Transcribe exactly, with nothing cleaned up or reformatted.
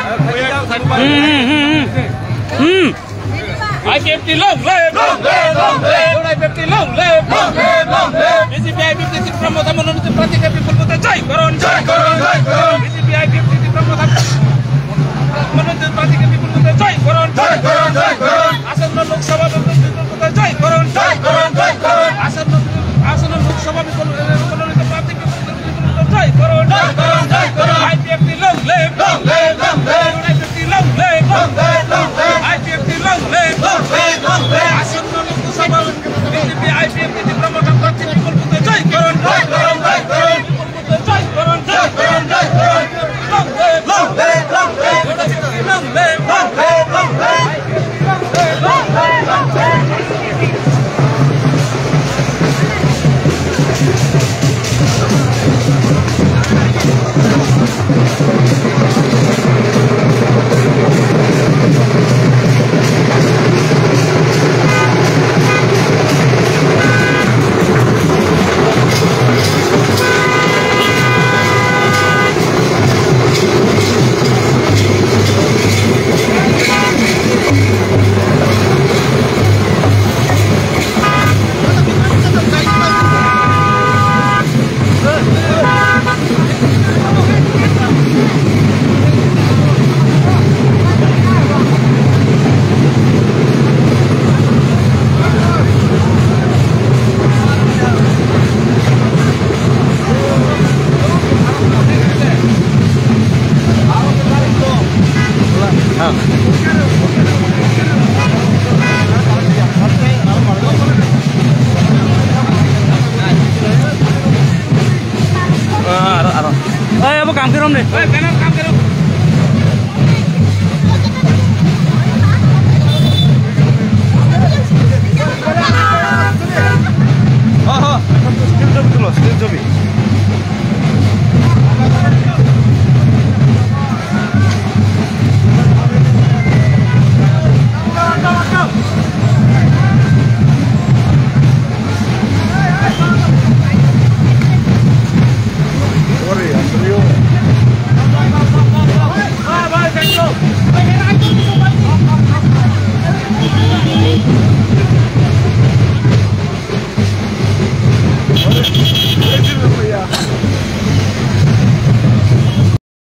Hmm, hmm, hmm, hmm. Hmm. I P F T long live! Long live, long live! I P F T long live! Long live, long live! B J P I P F T Tipra Motha mononito prarthike bipul vote joy korun! Joy korun, joy korun! B J P I P F T Tipra Motha mononito prarthike bipul vote joy korun! Joy korun, joy korun! আসন্ন লোকসভা বিপুল ভোটে জয় করুন। জয় করুন, জয় করুন। আসন্ন, আসন্ন লোকসভা বিপুল, বিপুল ভোটে প্রার্থী বিপুল ভোটে জয় করুন। জয় করুন, জয় করুন। I P F T long live। Long live, long live। I P F T long live। Long live, long live। I P F T long live। Long live, long live। আসন্ন Lok Sabha BJP I P F T Tripura মোর্চা প্রার্থী বিপুল ভোটে জয় করুন। জয় করুন, জয় করুন। Aro, aro. Oi, abo kangpir om de.